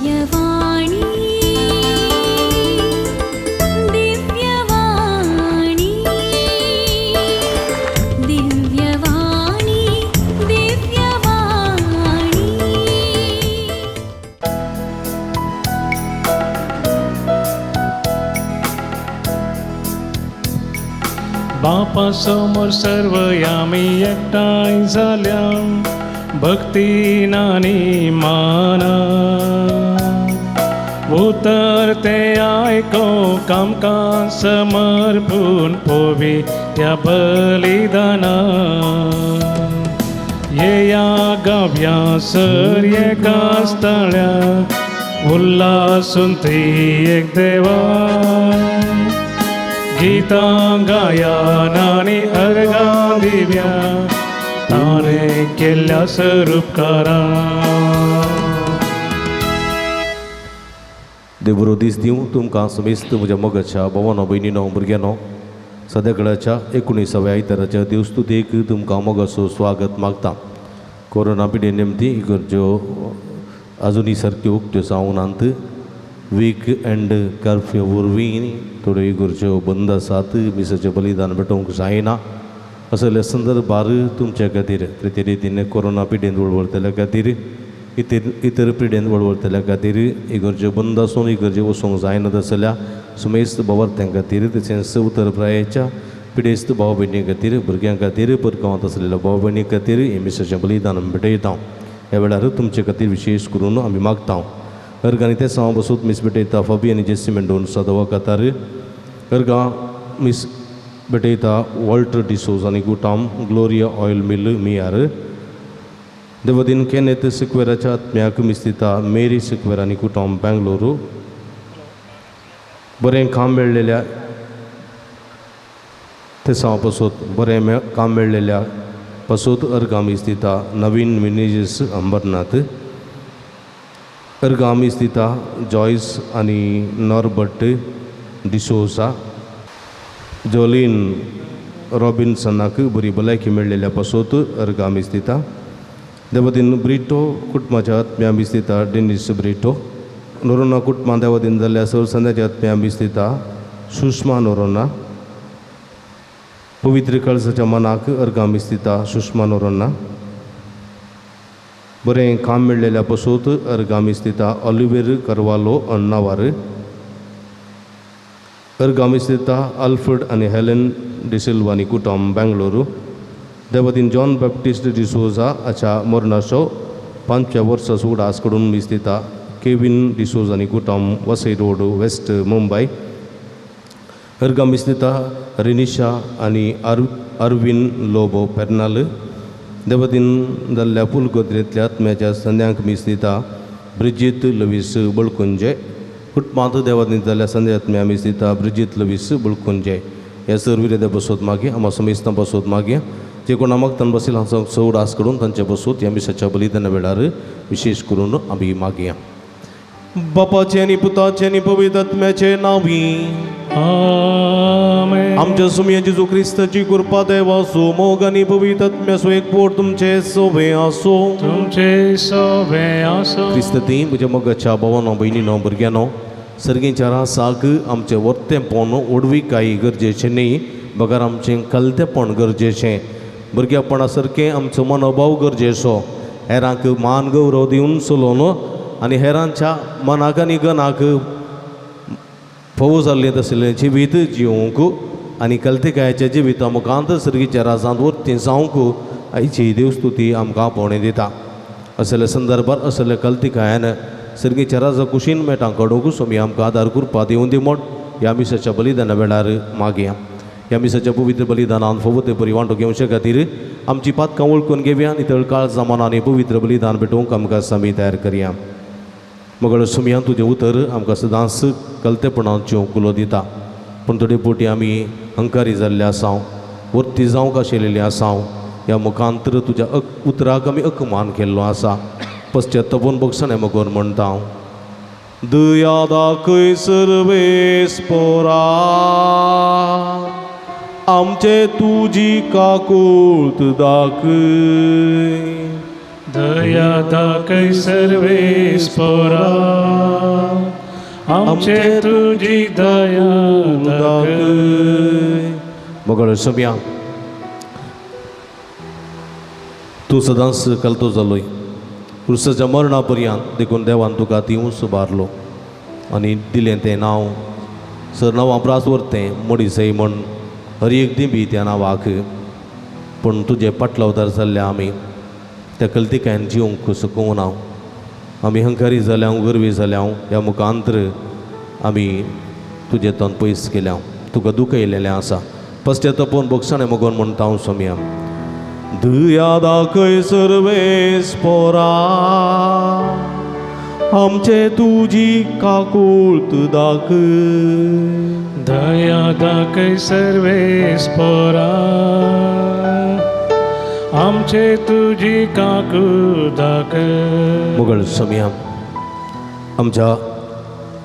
दिव्यवाणी दिव्यवाणी दिव्यवाणी दिव्यवाणी। बापा समोर सर्व आम्ही एकठांय जाल्या भक्तीन आनी माना उतर ते आयको कामकां समर्पून पोवी त्या बलिदाना येया गाव्या सर एका स्थळ्या उल्हासून ती एक देवा गीतां गायन आनी अर्गां दिव्या ताणें केल्ल्या सरुपकारा। देव बरो दीस दिवं तुमकां समेस्त म्हज्या मोगाच्या भोवानो भयणीनो भुरग्यांनो। सद्याकडाच्या 19व्या आयताराच्या देवस्तुतेक तुमकां मोगाचो स्वागत मागता। कोरोना पिडे निमती इगर्ज्यो अजुनूय सारक्यो उक्त्यो जावनात। वीक एंड कर्फ्यू वरवीं थोड्यो इगर्ज्यो बंद आसात, मिसाचें बलिदान भेटोवंक जायना। असल्या संदर्भार तुमच्या खातीर ते रितीन कोरोना पिडेन वळवळतल्या खातीर इतर पिडेन वळवळतल्या खातीर इगर्ज्यो बंद आसून इगर्ज्यो वचूंक जायना आसल्या सुमेस्त भावार्थ्यां खातीर तशेंच उतर प्रायेच्या पिडेस्त भाव भयणी खातीर भुरग्यां खातीर परगांवांत आसलेल्या भाव भयणी खातीर हें मिसाचें बलिदान आमी भेटयता। ह्या वेळार तुमचे खातीर विशेश करून आमी मागता। अर्गांनी ते साव बसूत मिस भेटयता फाबी आनी जेसी मेंडोन्सा दवाखातार, अर्गां मिस भेटयता वॉल्टर डिसोज आनी गुटाम ग्लोरिया ऑयल मिल मियार, देवदीन केनेथ सिक्वेराच्या आत्म्याक मिस दिता मेरी सिक्वेर आनी कुटुंब बेंगलोरू, बरें काम मेळ्ळेल्या तेसांव पसोत बरें काम मेळ्ळेल्या पसोत अर्गां मिस दिता नवीन मिनेजीस अंबरनाथ, अर्गां मिस दिता जॉयस आनी नॉर्बर्ट डिसोजा, जोलीन रॉबिन्सनाक बरी भलायकी मेळ्ळेल्या पसोत अर्गां मिस दिता, देवदीन ब्रिटो कुटुंबाच्या आत्म्या मिस दिता डेनिस ब्रिटो, नोरोना कुटुंबां देवदीन जाल्ल्या सर संद्याच्या आत्म्या मिस दिता सुषमा नोरोना, पवित्र कळसाच्या मनाक अर्गां मिस दिता सुषमा नोरोना, बरें काम मेळ्ळेल्या पसोत अर्गां मिस दिता ऑलिवेर करवालो अन्नावार, अर्गां मिस दिता अल्फ्रेड आनी हेलन डिसिल्वा आनी कुटुंब बेंगलोरू, देवदीन जॉन बॅप्टिस्ट डिसोजा हाच्या मरणाचो 5व्या वर्साचो उडास कडून मिस दिता केवीन डिसोजा आनी कुटुंब वसई रोड वेस्ट मुंबय, अर्गां मिस दिता रिनिशा आनी अरविन लोबो पेर्नाल, देवदीन जाल्ल्या फुलगोद्रेंतल्या आत्म्याच्या संद्यांक मिस दिता ब्रिजीत लवीस बळकुंजे, कुटुंबांत देवदीन जाल्ल्या संद्या आत्म्या मिस दिता ब्रिजीत लवीस बळकुंजे। ह्या सर विरोधा बसोत मागीर आमा समेस्तां बसोत मागीर जे कोण मागतान बसील हांचो चड आस करून तांचे बसूत ह्या मिसाच्या बलिदाना वेळार विशेश करून आमी मागया। बापाचे आनी पुताचे आनी पवित्र आत्म्याचे नांवी आमेन। आमच्या सुमया जेजू क्रिस्ताची कृपा देवाचो मोग आनी पवित्र आत्म्याचो एकवट तुमचे सोबे आसूं, तुमचे सोबे आसूं। क्रिस्ती म्हज्या मोगाच्या भावानो भयणीनो भुरग्यांनो, सर्गीच्या रासाक आमचें वर्तेंपण ओडविकाय गरजेचें न्ही, बगर आमचें कलतेपण गरजेचें, भुरगेपणा सारकें आमचो मनोभाव गरजेचो, हेरांक मान गौरव दिवन चलोवन आनी हेरांच्या मनाक आनी गनाक फोव जाल्लें तसलें जिवीत जिवंक आनी कलतिकायेच्या जिविता मुखांत सर्गीच्या राजांत वर्ती जावंक आयची देवस्तुती आमकां आपोवणें दिता। असल्या संदर्भार असल्या कलतिकायेन सर्गीच्या राजा कुशीन मेटां कडूंक स्वामी आमकां आदार कृपा दिवन दी म्हण ह्या मिसाच्या बलिदाना वेळार मागया। ह्या मिसाच्या पवित्र बलिदानान फावो ते परी वांटो घेवचे खातीर आमची पातकां वळखून घेवया आनी तळकाळ जमाना आनी पवित्र बलिदान भेटोवंक आमकां स्वामी तयार करया। मगळ सुमयान तुजें उतर आमकां सदांच कलतेपणाच्यो कुलो दिता, पूण थोडे पोटी आमी हंकारी जाल्ले आसाव, वर्ती जावंक आशिल्ले आसाव, ह्या मुखांतर तुज्या उतराक आमी अकमान केल्लो आसा। पश्चात्तापून बगसणें मगोर म्हणटा हांव, दया दाखय सर्वेस पोरा आमचे तुजी काकूत दाखय, दया दाखय सर्वेस पोरा आमचे तुजी दया दाखय. मोगाळ सोम्या, तूं सदांच कलतो जालोय क्रुसाच्या मरणा पर्यंत, देखून देवान तुका दिवंच उबारलो आनी दिलें तें नांव सर नांवां प्रास वरतें मडीसय म्हण हर एक दिंबी त्या नांवाक. पूण तुजे पाटलावदार जाल्ले आमी त्या कल्तिकायन जिवंक सकूंक ना. आमी हंकारी जाल्या, गर्वी जाल्या, ह्या मुखांतर आमी तुजें तोंड पयस केल्या, तुका दुखयलेलें आसा. पश्चातापून बोगसाणें मगोन म्हणटा हांव सोम्या, दया दाखय सर्वेस पोरा, आमचे तुजी काकूळत दाखय. दया दाखय सर्वेस पोरा, आमचे तुजी काकूळ दाखय. मोगल सोम्या, आमच्या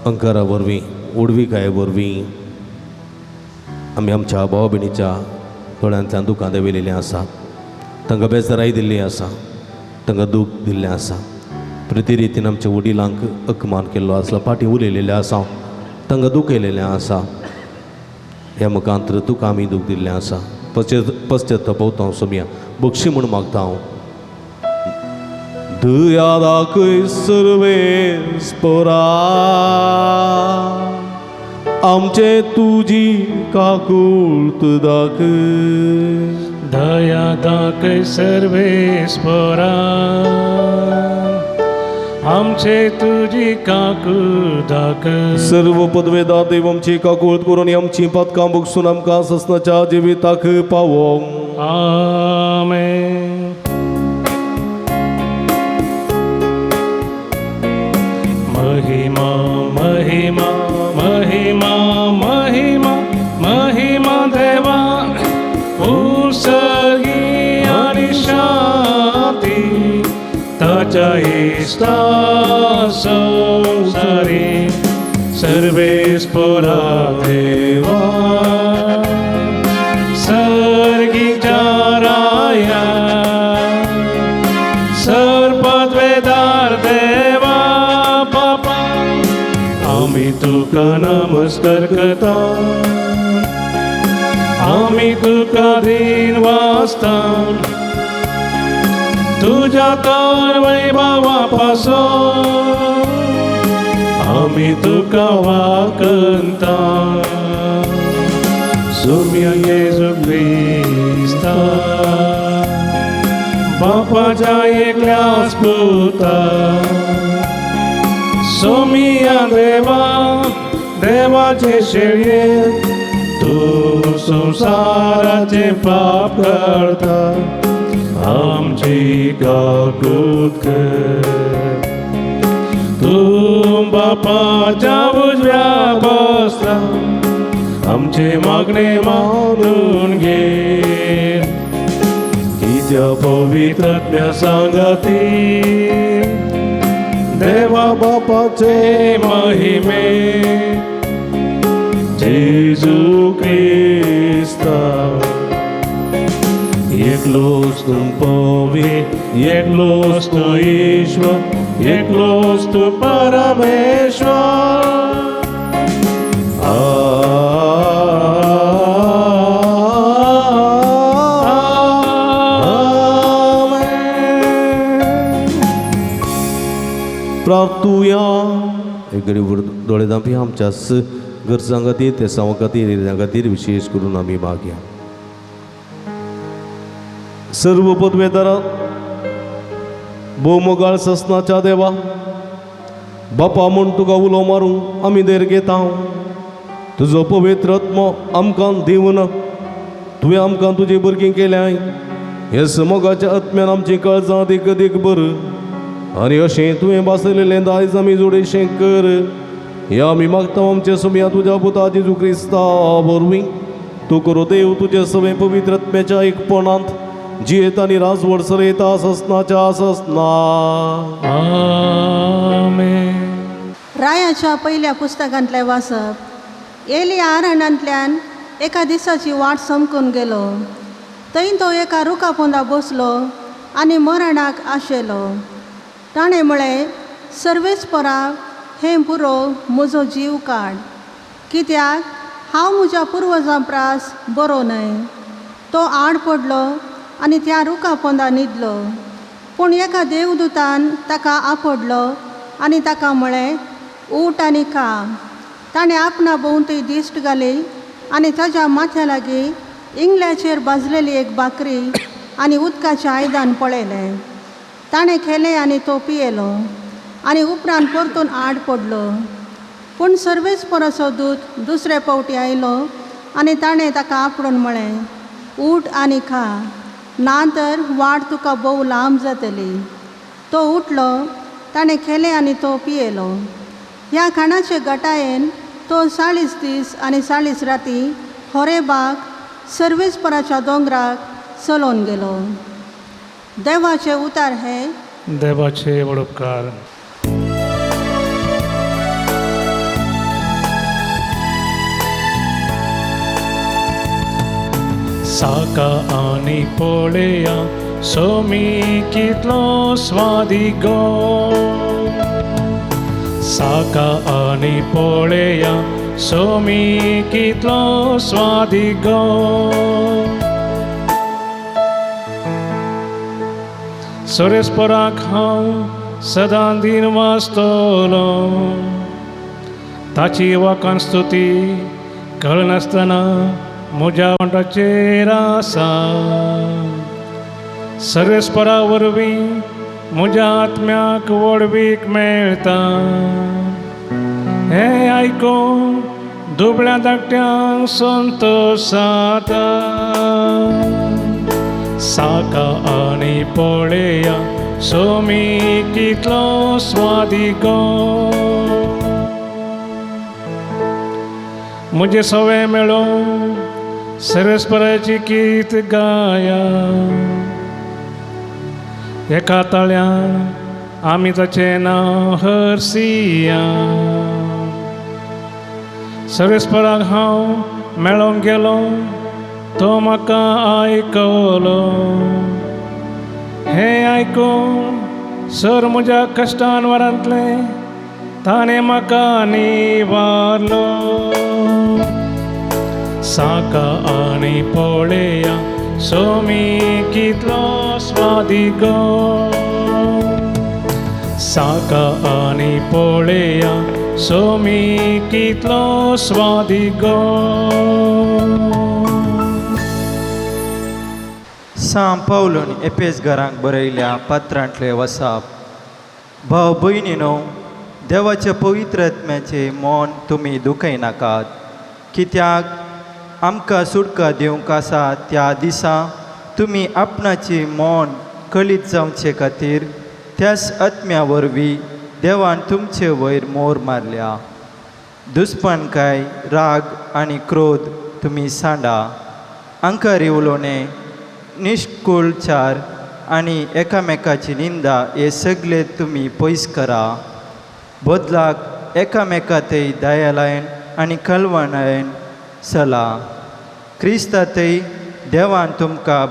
अंकारा वरवीं उडविकाये वरवीं आमी आमच्या भाव भयणीच्या दोळ्यांतल्यान दुकां देंवयलेलीं आसा, तांकां बेजाराय दिल्ली आसा, तांकां दूख दिल्लें आसा. प्रती रितीन आमच्या वडिलांक अपमान केल्लो आसलो, फाटीं उलयलेलें आसा, तांकां दुखयलेलें आसा. ह्या मुखांतर तुका आमी दूख दिल्लें आसा. पश्चाताप हांव सोम्या, बक्षी म्हूण मागता हांव. दया दाखय सर्वेस पोरा, आमचे तुजी काकूळत दाखय. दया दाखय सर्वेस पोरा, आमचे तुजी काकूळ दाखय. सर्व पदवेदार देव आमची काकूळत करून आमची पातकां बगसून आमकां ससनाच्या जिविताक पावोंक. आमेन. महिमा महिमा महिमा महिमा महिमा देवा उसर्गी आणि शांती ताच्या इश्टा संसारी सर्वेस पोरा देवा सर्गीच्या राया सर्पद्वेदार देवा बापा आमी तुका नमस्कार करता, आमी तुका दीन वाचता, तुज्या तर वैभवा पासून आमी तुका वाकंता. सुम्या जेजू क्रिस्ता बापाच्या एकल्याच पुता, सोमिया देवा देवाचे शेळये तूं संवसाराचे पाप करता, आमची काकूत कर. तूं बापाच्या उजव्या बसला, आमचे मागणे मानून घे, तुज्या पवित्रत्म्या सांगाती देवा बापाचे महिमे जेजू क्रिस्ता. एकलोच तूं पवी, एकलोच तूं ईश्वर, एकलोच तूं परमेश्वर. आमेन. प्रार्थुया. एक गरीब दोळे धांपी आमच्या गरजां खातीर, तेसांव खातीर, एरियां खातीर विशेश करून आमी मागया. सर्व पदवेदारा भोवमोगाळ ससनाच्या देवा बापा म्हूण तुका उलो मारूं आमी देर घेता. तुजो पवित्र आत्मो आमकां दिवन तुवें आमकां तुजी भुरगीं केल्याय. हे मोगाच्या आत्म्यान आमची काळजां दीक दीक बर आनी अशें तुवें भासलेलें दायज आमी जोडेशें कर. ह्या आमी मागता आमचे सुमया तुज्या पुता जेजू क्रिस्ता वरवीं. तूं करो देव तुजे सगळें पवित्र आत्म्याच्या एकपणांत जियेत आनी राजवड चलयता ससनाच्या ससना. आमेन. रायाच्या पयल्या पुस्तकांतलें वाचप. एलिया अरण्यांतल्यान एका दिसाची वाट समकून गेलो. थंय तो एका रुखा पोंदा बसलो आनी मरणाक आशेलो. ताणें म्हळें, सर्वेस्परा, हें पुरो, म्हजो जीव काड, कित्याक हांव म्हज्या पुर्वजां प्रास बरो न्हय. तो आड पडलो आनी त्या रुखा पोंदा न्हिदलो. पूण एका देवदूतान ताका आपडलो आनी ताका म्हळें, ऊठ आनी खा. ताणें आपणा भोंवती दिश्ट घाली आनी ताज्या माथ्या लागीं इंगल्याचेर भाजलेली एक भाकरी आनी उदकाचें आयदन पळयलें. ताणें खेलें आनी तो पियेलो आनी उपरांत परतून आड पडलो. पूण सर्वेस्पराचो दूत दुसरे फावटी आयलो आनी ताणें ताका आपडून म्हळें, ऊठ आनी खा, ना तर वाट तुका भोव लांब जातली. तो उठलो, ताणें खेलें आनी तो पियेलो. ह्या खाणाचे गटायेन तो 40 दीस आनी 40 राती होरेबाग सर्वेस्पराच्या दोंगराक चलोवन गेलो. देवाचे उतार हे. देवाचे व्हड उपकार. साका आनी पळया सोमी कितलो स्वादी गो. साका आनी पळया सोमी कितलो स्वादी गो. सोरेस्पराक हांव सदां दिन वाचतलो, ताची वाकान स्तुती कळनासतना म्हज्या वंठाचेर आसा. सर्वेस्परा वरवीं म्हज्या आत्म्याक व्हडवीक मेळटा. हें आयकून दुबळ्या धाकट्यांक संतोश जाता. साका आनी पळया सोमी कितलो स्वादी गो. म्हजें सवें मेळों सर्वेस्पराची गीत गाया. एका ताळ्यान आमी ताचें नांव हरसिया. सर्वेस्पराक हांव मेळोंक गेलो, तो म्हाका आयकलो. हें आयकून सर म्हज्या कश्टान वरांतलें ताणें म्हाका निवारलो. साका आनी पळया सोमी कितलो स्वादी गो. साका आनी पळया सोमी कितलो स्वादी गो. सां पावलून एपेस घरांक बरयल्या पात्रांतले वसाप. भाव भयणीनो, देवाच्या पवित्र आत्म्याचें मन तुमी दुखयनाकात, कित्याक आमकां सुटका दिवंक आसा त्या दिसा तुमी आपणाची मन कळीत जावचे खातीर त्याच आत्म्या वरवीं देवान तुमचे वयर मोर मारल्या. दुस्पणकाय, राग आनी क्रोध तुमी सांडा, अंकारी उलोवणें, निश्कुळचार आनी एकामेकाची निंदा हे सगळे तुमी पयस करा. बदलाक एकामेका थंय दयालायन आनी कलवणायन चला. क्रिस्ता थंय देवान तुमकां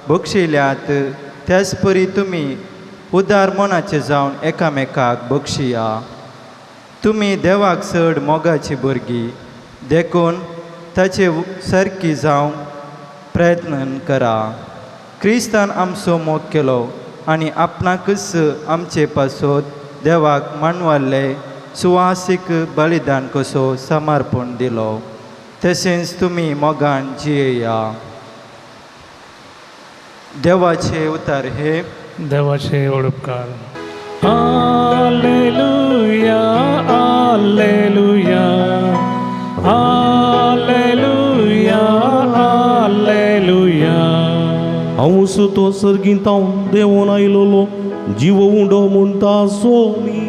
बक्षिल्यात त्याच परी तुमी उदार मनाचे जावन एकामेकाक बक्षिया. तुमी देवाक चड मोगाची भुरगीं देखून ताचे सारकी जावंक प्रयत्न करा. क्रिस्तान आमचो मोग केलो आनी आपणाकच आमचे पासत देवाक मानवल्ले सुवासीक बलिदान कसो समर्पण दिलो, तशेंच तुमी मोगान जियेया. देवाचे उतार हे. देवाचे व्हड उपकार. Hallelujah, hallelujah, hallelujah, hallelujah. हांव सुतो सर्गींत देंवोन आयलोलो जीव उंडो म्हणटा सोमी.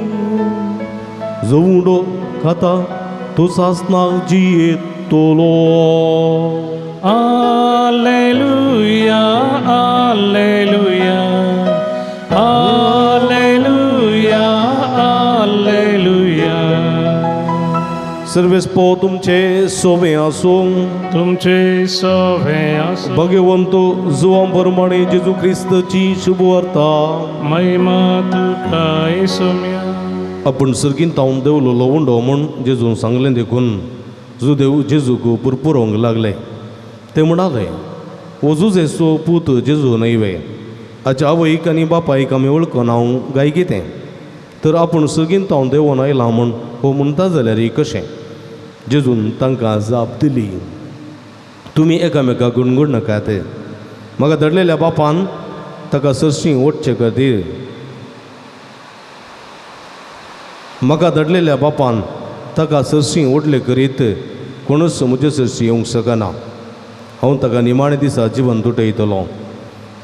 जो उंडो खाता तो सासनाक जियेतलो. Hallelujah, hallelujah, hallelujah, hallelujah. सर्वेस्पो तुमचे सोवे आसूं. तुमचे सोवे आसूं. भगवंत जुवां प्रमाणे जेजू क्रिस्ताची शुभवार्ता. महिमा तुका सोम्या. आपूण सर्गीन तावन देवलो उंडो म्हूण जेजून सांगलें देखून जुदेव जेजूक पुरपुरोंक लागले. ते म्हणाले, हो जुजेचो पूत जेजू न्हय वे? हाच्या आवयक आनी बापायक आमी वळखना हांव गाय कितें? तर आपूण सर्गीन तावन देवोन आयला म्हूण हो म्हणटा जाल्यार कशें? जेजून तांकां जाप दिली, तुमी एकामेकाक गुणगुण नाकात. म्हाका धाडलेल्या बापान ताका सरशीं ओडचे खातीर म्हाका धाडलेल्या बापान ताका सरशीं ओडले करीत कोणूच म्हजे सरशीं येवंक शकना. हांव ताका निमाणे दिसा जिवन तुटयतलो.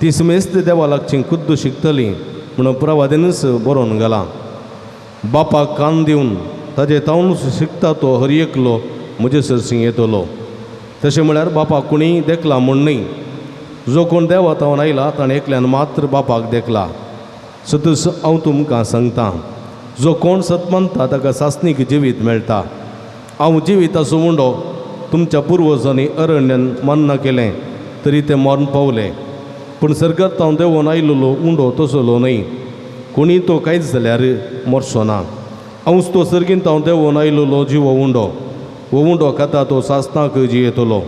ती समेस्त देवा लागची खुद्द शिकतली म्हणून प्रवादेनूच बरोवन घालां. बापाक कान दिवन ताजे तावनूच शिकता तो हर एकलो म्हजे सरशीं येतलो. तशें म्हळ्यार बापाक कोणीय देखला म्हूण न्हय, जो कोण देवा तावन आयला ताणें एकल्यान मात्र बापाक देखला. सतूच हांव तुमकां सांगता, जो कोण सत मानता ताका सासणीक जिवीत मेळटा. हांव जिविताचो उंडो तुमच्या पुर्वजांनी अरण्यान मान्ना केलें तरी ते मरण पावले. पूण सर्गात हांव देंवोन आयिल्लो उंडो तसलो न्हय, कोणी तो कांयच जाल्यार मरचो ना. हांवच तो सर्गींत हांव देंवोन आयिल्लो जिवो उंडो. हो उंडो खाता तो सासणाक जियेतलो.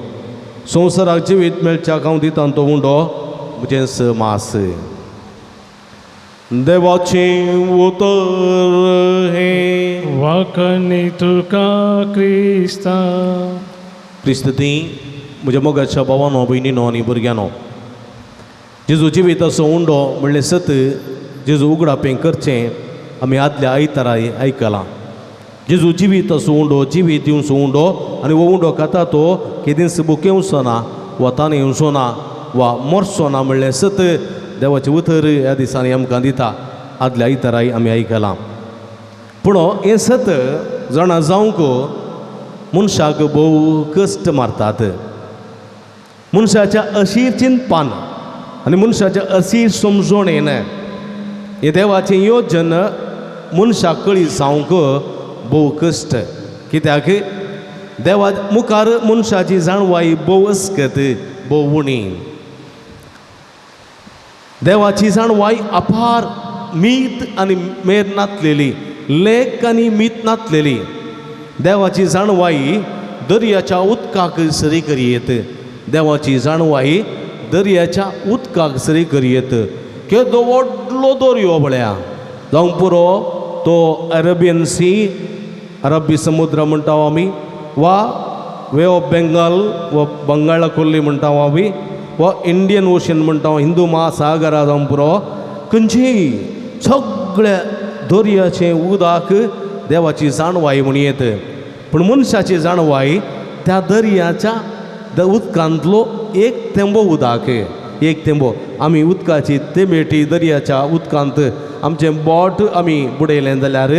संवसाराक जिवीत मेळच्याक हांव दितां तो उंडो म्हजेंच मास. देवाचें उतर हें. वाकणी तुका क्रिस्ता. क्रिस्त ती म्हज्या मोगाच्या भावानो, भयणीनो आनी भुरग्यांनो, जेजू जिविताचो उंडो म्हणलें सत जेजू उगडापें करचें आमी आदल्या आयतारा आयकलां. जेजू जिविताचो उंडो, जिवीत दिवचो उंडो, आनी हो उंडो खाता तो केदींच बुकेवचो ना वा ताणें येवचो ना वा मरचो ना म्हणलें सत देवाचें उतर ह्या दिसांनी आमकां दिता. आदल्या आयताराय आमी आयकलां. पूण हें सत जाणा जावंक मनशाक भोव कश्ट मारतात. मनशाच्या अशीर चिंतपान आनी मनशाच्या अशीर समजणेन हें देवाचें योजन मनशाक कळी जावंक भोव कश्ट. कित्याक देवा मुखार मनशाची जाणवाय भोव अस्कत, भोव उणी. देवाची जाणवाय अपार, मीत आनी मेर नातलेली, लेख आनी मीत नातलेली. देवाची जाणवाय दर्याच्या उदकाक सरी करयेत. देवाची जाणवाय दर्याच्या उदकाक सरी करयेत. केदो व्हडलो दर्यो पळया जावंक पुरो तो अरेबियन सी, अरबी समुद्र म्हणटा आमी, वा वे ऑफ बेंगाल वा बंगाळा कोल्ली म्हणटा आमी, वा इंडियन ओशन म्हणटा, हिंदू महासागरा जावंक पुरो, खंयचेय सगळ्या दर्याचें उदक देवाची जाणवाय म्हण येत. पूण मनशाची जाणवाय त्या दर्याच्या उदकांतलो एक थेंबो उदक, एक थेंबो. आमी उदकाची तेमेटी दर्याच्या उदकांत आमचें बोट आमी बुडयलें जाल्यार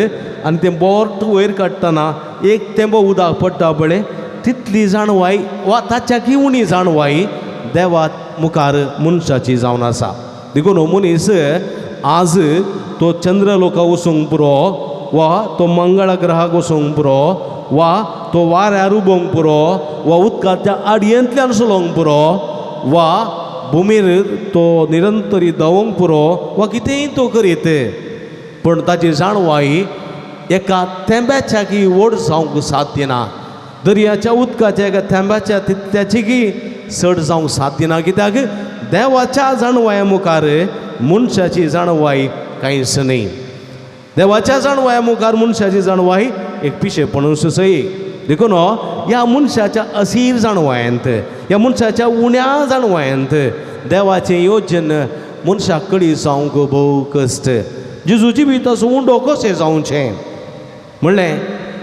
आनी तें बोट वयर काडटना एक थेंबो उदक पडटा पळय, तितली जाणवाय वा ताच्याकी उणी जाणवाय देवा मुखार मनशाची जावन आसा. देखून हो मनीस आज तो चंद्रलोका वचूंक पुरो वा तो मंगळ ग्रहाक वचूंक पुरो वा तो वाऱ्यार उबोवंक पुरो वा उदकाच्या आडयेंतल्यान चलोवंक पुरो वा भुमीर तो निरंतरी धांवोंक पुरो वा कितेंय तो करीत, पूण ताची जाणवाय एका थेंब्याच्या की व्हड जावंक साध्य ना. दर्याच्या उदकाच्या एका थेंब्याच्या तितल्याची की चड जावंक साध्य ना. कित्याक देवाच्या जाणवाये मुखार मनशाची जाणवाय कांयच न्हय. देवाच्या जाणवाया मुखार मनशाची जाणवाय एक पिशेपणूच सई. देखून ह्या मनशाच्या असीर जाणवायंत, ह्या मनशाच्या उण्या जाणवायंत देवाचें योजन मनशाक कळी जावंक भोव कश्ट. जेजू जिविताचो उंडो कशें जावचें म्हणलें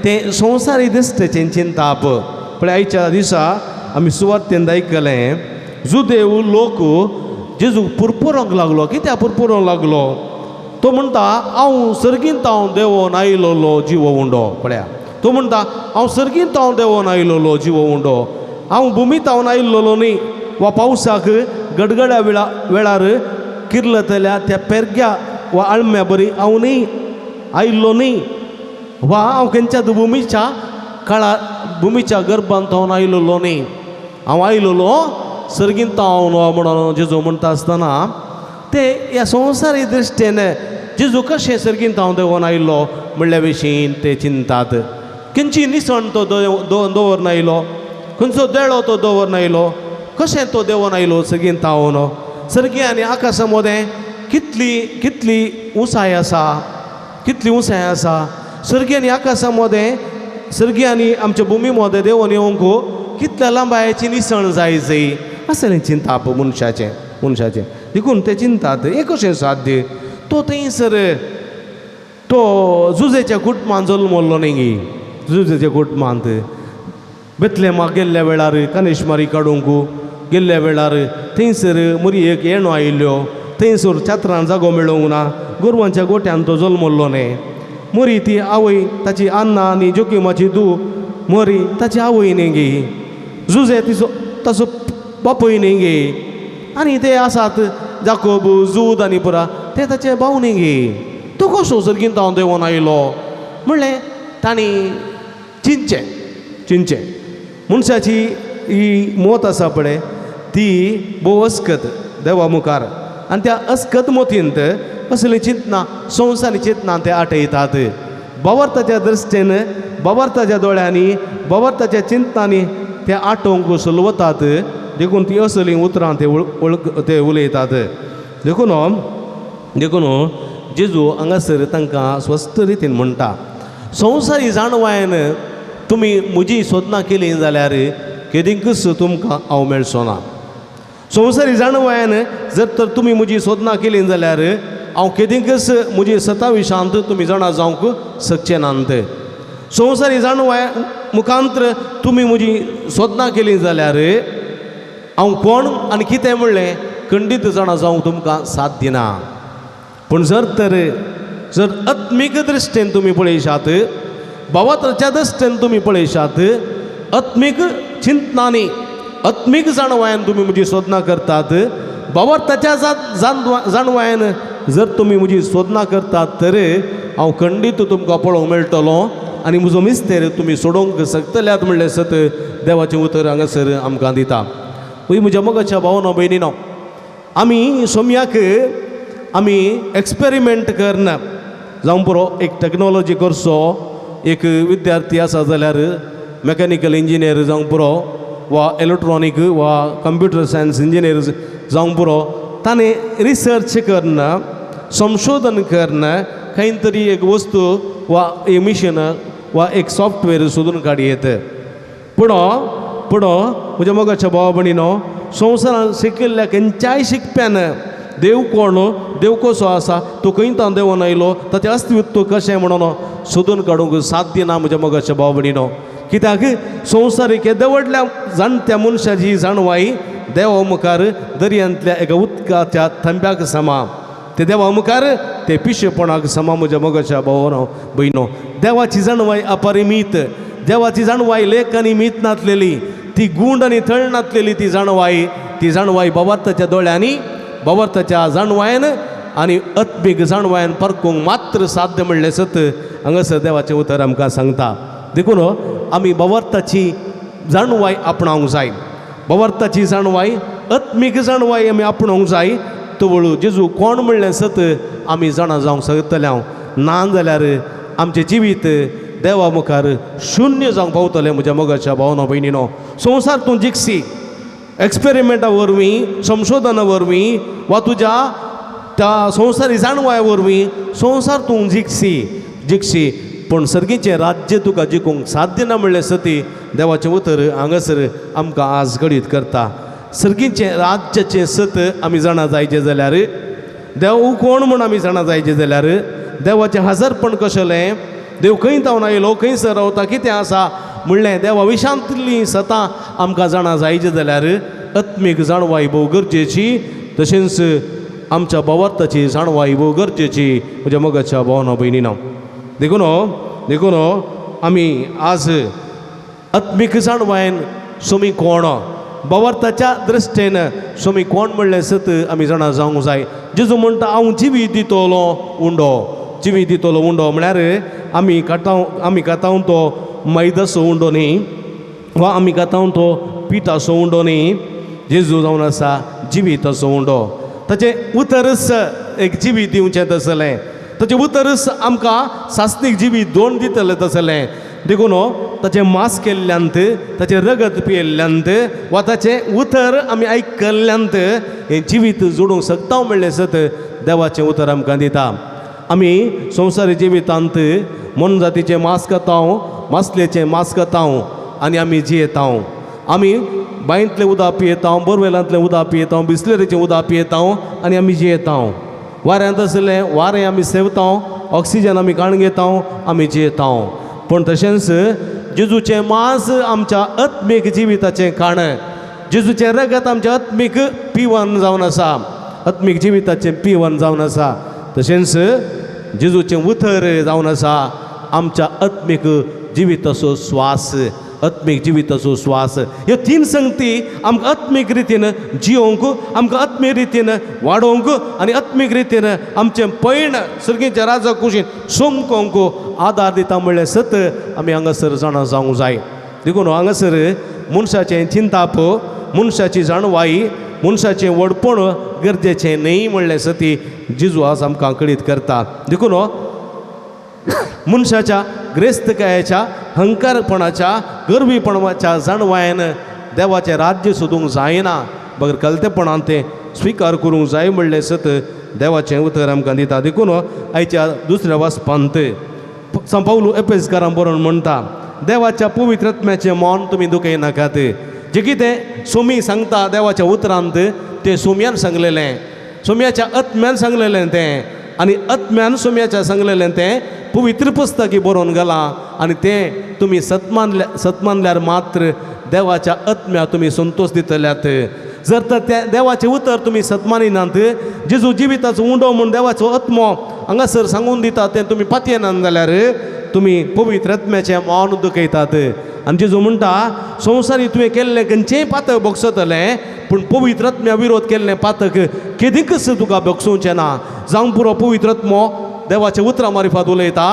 तें संवसारी दिश्टेचें चिंताप. पळय आयच्या दिसा आमी सुवार्तेन आयकलें, जुदेव लोक जेजूक पुरपुरोंक लागलो. कित्याक पुरपुरोंक लागलो? तो म्हणटा हांव सर्गींत हांव देवोन आयलोलो जिवो उंडो. पळया तो म्हणटा हांव सर्गींत हांव देवोन आयलोलो जिवो उंडो, हांव भुमीत हांव आयलोलो न्ही. वा पावसाक गडगड्या वेळार किर्लतल्या त्या पेरग्या वा आळम्या बरी हांव न्ही आयिल्लो न्ही, वा हांव खंयच्या भुमीच्या काळा भुमीच्या गर्भांत हांव आयलोलो न्ही, हांव आयलोलो सर्गींत हांव म्हणून जेजू म्हणटा आसतना ते ह्या संवसारी दृश्टेन जेजू कशें सर्गींत हांव देंवोन आयलो म्हणल्या विशीं ते चिंतात. खंयची निसण तो दवरन आयलो, खंयचो देळो तो दवरन आयलो, कशें तो देंवोन आयलो सर्गींत हांव. सर्गी आनी आकाशा मदें कितली कितली उंचाय आसा, कितली उंचाय आसा. सर्गी आनी आकाशा मदें, सर्गी आनी आमच्या भुमी मदें देंवोन येवंक कितल्या लांबायेची निसण जाय जय असलें चिंताप मनशाचें मनशाचें. देखून ते चिंतात हें कशें साध्य. तो थंयसर तो जुजेच्या कुटुंबान जल्मल्लो न्ही गी, जुजेच्या कुटुंबांत बेतलेमाक गेल्ल्या वेळार कनेशमारी काडूंक गेल्ल्या वेळार थंयसर मरी एक येणो आयिल्ल्यो, थंयसर छात्रान जागो मेळोवंक ना, गोरवांच्या गोट्यान तो जल्मल्लो न्ही. मरी ती आवय ताची अन्ना आनी जोकिमाची धूव मरी ताची आवय न्ही गी, जुजे तिचो ताचो बापूय न्ही गी, आनी ते आसात जाकोब जूद आनी पुरा ते ताचे भाव न्ही गी. तो कसो सर्गींत हांव देंवोन आयलो म्हणलें तांणी चिंतचें चिंतचें. मनशाची ही मत आसा पळय ती भोव अस्कत देवा मुखार, आनी त्या अस्कत मतींत असलीं चिंतना संवसारी चिंतना ते आटयतात. बावर्ताच्या दृश्टीन, बावर्ताच्या दोळ्यांनी, बावर्ताच्या चिंतनांनी ते आटोवंक सुलवतात. देखून ती असलीं उतरां ते वळख ते उलयतात. देखून देखून जेजू हांगासर तांकां स्वस्थ रितीन म्हणटा, संवसारी जाणवायन तुमी म्हजी सोदनां केली जाल्यार केदींकच तुमकां हांव मेळचो ना. संवसारी जाणवायन जर तर तुमी म्हजी सोदनां केली जाल्यार हांव केदींकच म्हजी सताविशांत तुमी जाणा जावंक शकचे नात. संवसारी जाणवाय मुखांत्र तुमी म्हजी सोदनां केली जाल्यार हांव कोण आनी कितें म्हणलें खंडीत जाणा जावंक तुमकां साथ दिना. पूण जर तर जर आत्मीक दृश्टीन तुमी पळयशात, भावार्थाच्या दृश्टीन तुमी पळयशात, आत्मीक चिंतनांनी आत्मीक जाणवायन तुमी म्हजी सोदनां करतात, भावार्थाच्या जाणवायन जर तुमी म्हजी सोदनां करतात तर हांव खंडीत तुमकां पळोवंक मेळटलो आनी म्हजो मिस्तेर तुमी सोडोवंक शकतल्यात म्हणलें सत देवाचें उतर हांगासर आमकां दिता. हय म्हज्या मोगाच्या भावनो भयणीनो, आमी सोम्याक आमी एक्सपेरिमेंट करना जावं पुरो एक टॅक्नोलॉजी करचो एक विद्यार्थी आसा जाल्यार मॅकॅनिकल इंजिनियर जावंक पुरो वा इलेक्ट्रॉनीक वा कंप्युटर सायन्स इंजिनियर जावंक पुरो, ताणें रिसर्च करना, संशोधन करना खंय तरी एक वस्तू वा एक मिशन वा एक सॉफ्टवेअर सोदून काडयेत. पूण पूण म्हज्या मोगाच्या भावा भयणीनो, संवसारांत शिकिल्ल्या खंयच्याय शिकप्यान देव कोण, देव कसो आसा, तो खंय तावन देंवोन आयलो, ताचें अस्तित्व कशें म्हणून सोदून काडूंक साध्य ना म्हज्या मोगाच्या भाव भयणीनो. कित्याक संवसारीक येद्या व्हडल्या जाणट्या मनशाची जाणवाय देवा मुखार दर्यांतल्या एका उदकाच्या थंब्याक समा, ते देवा मुखार ते पिशेपणाक समा म्हज्या मोगाच्या भावनो भयणो. देवाची जाणवाय अपरिमीत, देवाची जाणवाय लेख आनी मीत नासलेली, ती गूंड आनी थळ नासलेली ती जाणवाय, ती जाणवाय बाबार्थाच्या दोळ्यांनी, बाबार्थाच्या जाणवायन आनी आत्मीक जाणवायन परकूंक मात्र साध्य म्हणलें सत हांगासर देवाचें उतर आमकां सांगता. देखून आमी बाबार्थाची जाणवाय आपणावंक जाय, बाबार्थाची जाणवाय आत्मीक जाणवाय आमी आपणावंक जाय. तवळ जेजू कोण म्हणलें सत आमी जाणा जावंक शकतले हांव, ना जाल्यार आमचें जिवीत देवा मुखार शुन्य जावंक पावतलें म्हज्या मोगाच्या भावना भयणीनो. संवसार तूं जिखसी एक्सपेरिमेंटा वरवीं, संशोधना वरवीं वा तुज्या त्या संवसारी जाणवाय वरवीं संवसार तूं जिखसी जिखसी, पूण सर्गीचें राज्य तुका जिखूंक साध्य ना म्हणलें सती देवाचें उतर हांगासर आमकां आज घडीत करता. सर्गीचें राज्याचें सत आमी जाणा जायचें जाल्यार, देव कोण म्हूण आमी जाणा जायचें जाल्यार, देवाचें हजारपण कशेलें, देव खंय तावन आयलो, खंयसर रावता, कितें आसा म्हणलें देवा विशांतलीं सतां आमकां जाणा जायचें जाल्यार आत्मीक जाणवाय भोव गरजेची, तशेंच आमच्या भावार्थाची जाणवाय भोव गरजेची म्हज्या मोगाच्या भावना भयणीनो. देखून देखून आमी आज आत्मीक जाणवायन सोमी कोण, भावार्थाच्या दृश्टीन सोमी कोण म्हणलें सत आमी जाणा जावंक जाय. जेजू म्हणटा हांव जिवी दितलो उंडो, जिवी दितलो उंडो म्हळ्यार आमी खाताव आमी खाताव तो मैदाचो उंडो न्ही वा आमी खाताव तो पिठाचो उंडो न्ही, जेजू जावन आसा जिविताचो उंडो. ताचें उतरच एक जिवीत दिवचें तसलें, ताचें उतरच आमकां सासणीक जिवीत दोन दितलें तसलें. देखून ताचें मास केल्ल्यांत, ताचें रगत पियेल्ल्यांत वा ताचें उतर आमी आयकल्ल्यांत हें जिवीत जोडूंक शकता म्हणलें सत देवाचें उतर आमकां दिता. आमी संवसारी जिवितांत मोनजातीचें मास खाता, मासलेचें मास खाता आनी आमी जियेता. आमी बांयंतलें उदक पियेता, बोरवेलांतलें उदक पियेता, बिस्लेरीचें उदक पियेता आनी आमी जियेता. वाऱ्यांत आशिल्लें वारें आमी सेवता, ऑक्सिजन आमी काडून घेता, आमी जियेता. पूण तशेंच जेजूचें मांस आमच्या आत्मीक जिविताचें खाण, जेजूचें रगत आमच्या आत्मीक पिवन जावन आसा, आत्मीक जिविताचें पिवन जावन आसा. तशेंच जेजूचें उतर जावन आसा आमच्या आत्मीक जिविताचो स्वास, आत्मीक जिविताचो स्वास. ह्यो तीन संगती आमकां आत्मीक रितीन जियोवंक, आमकां आत्मीक रितीन वाडोवंक आनी आत्मीक रितीन आमचें पयण सर्गीच्या राजा कुशीन सोमकोवंक आदार दिता म्हणलें सत आमी हांगासर जाणा जावंक जाय. देखून हांगासर मनशाचें चिंताप, मनशाची जाणवाय, मनशाचें व्हडपण गरजेचें न्हय म्हणलें सती जेजू आज आमकां कळीत करता. देखून मनशाच्या ग्रेस्तकायेच्या, हंकारपणाच्या, गर्वीपणाच्या जाणवायेन देवाचें राज्य सोदूंक जायना, बगर कलतेपणान तें स्विकार करूंक जाय म्हणलें सत देवाचें उतर आमकां दिता. देखून आयच्या दुसऱ्या वाचपांत सांत पावलू एपेसकारां बरोवन म्हणटा, देवाच्या पवित्र आत्म्याचें मन तुमी दुखयनाकात. जें कितें सोमी सांगता देवाच्या उतरांत तें सोम्यान सांगलेलें, सोम्याच्या आत्म्यान सांगलेलें तें, आनी आत्म्यान सोम्याच्या सांगलेलें तें पवित्र पुस्तकी बरोवन घालां आनी तें तुमी सतमानल्यार मात्र देवाच्या आत्म्या तुमी संतोश दितल्यात. जर तर त्या देवाचें उतर तुमी सतमानिनात, जेजू जिविताचो उंडो म्हूण देवाचो आत्मो हांगासर सांगून दिता तें तुमी पातयेनात जाल्यार तुमी पवित्र आत्म्याचें मन दुखयतात. आनी जेजू म्हणटा, संवसारी तुवें केल्लें खंयचेंय पातक भोगसतलें, पूण पवित्र आत्म्या विरोध केल्लें पातक केदीकच तुका भोगसोवचें ना. जावंक पुरो पवित्र आत्मो देवाच्या उतरां मारिफात उलयता,